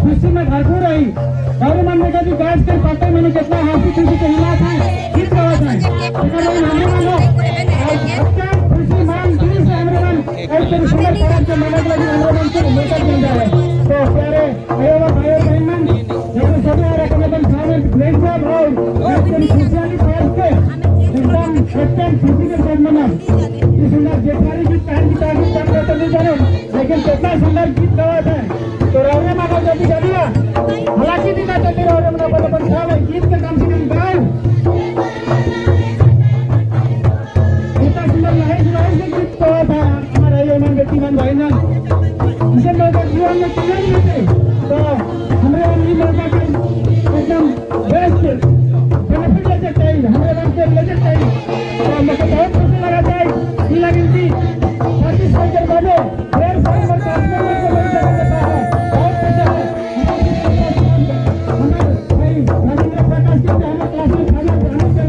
खुशी में भरपूर रही। और मन में कभी गाज के पत्ते मैंने कितना हंसी खुशी के हिलात है, गीत गावत है। एकर लगी हमरे मन हो अत्यंत खुशी मान दिल से हमरे मन ऐसे सुंदर पर्व के मनाने लगी हमरे मन से लेकर चल जाए। तो प्यारे भाइयों भाई और बहन मन, जब सभी और एकदम सामने ब्रेक जॉब और एकदम खुशहाली पर्व के एकदम अत्यंत खुशी के साथ मना। ये सुंदर जेठारी गीत कहानी की तारीफ कर तो नहीं जानो, लेकिन कितना सुंदर गीत गावत है। तो रौरे मानो जल्दी जल्दी, हालांकि भी ना जल्दी रौरे मना अपन अपन साहब गीत के कम से कम गाओ। इतना सुंदर लहेज लहेज के गीत गावत है हमारा ये मन बेटी मन भाई मन। इसे लोग जीवन में क्यों नहीं लेते, तो हमारे मन मौका के एकदम बेस्ट बेनिफिट लेते चाहिए, हमारे मन के लेते चाहिए। तो मुझे बहुत खुशी लगा जाए ये लगी थी 36 साल के बाद ढेर सारे लोग क्लासमेट को मिल जाता है, बहुत खुशी है। हमारे भाई राजेंद्र प्रकाश के हमारे क्लासमेट, हमारे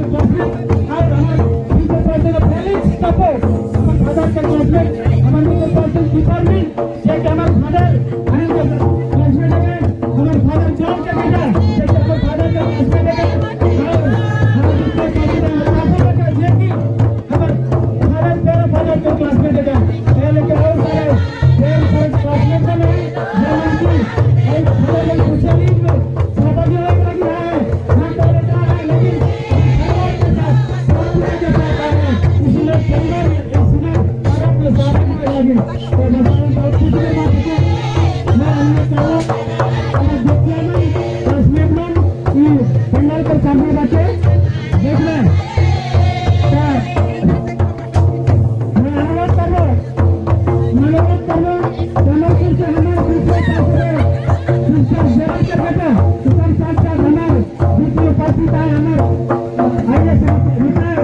क्लासमेट और हमारे टीचर पर्सन फेलिक्स कपूर, हमारे फादर के क्लासमेट, हमारे टीचर पर्सन डिपार्टमेंट जे कि हमारे फादर अनिल के क्लासमेट है, हमारे फादर जॉन के बेटा जे कि हमारे फादर के क्लासमेट है, और हमारे दूसरे क्लासमेट का जे कि हमारे फादर प्यारा फादर के क्लासमेट है। लेकिन और सारे ढेर सारे क्लासमेट हैं जो की एक फादर के खुशहाली में सहभागी होने लगी है ना तो लेता है, लेकिन परिवार के साथ पूजा के साथ आए हैं। इसीलिए परिवार इसमें पर्व के साथ में लगे तो बहुत खुशी की बात है। मैं अनुरोध करूँ हमारे बच्चे मन क्लासमेट मन ये पंडाल पर सामने बच्चे देख रहे हैं। मैं अनुरोध करूँ जबलपुर से हमारे दूसरे मिस्टर जयराम के बेटा उसके साथ साथ हमारे दूसरे उपस्थित है हमारे आईएएस रिटायर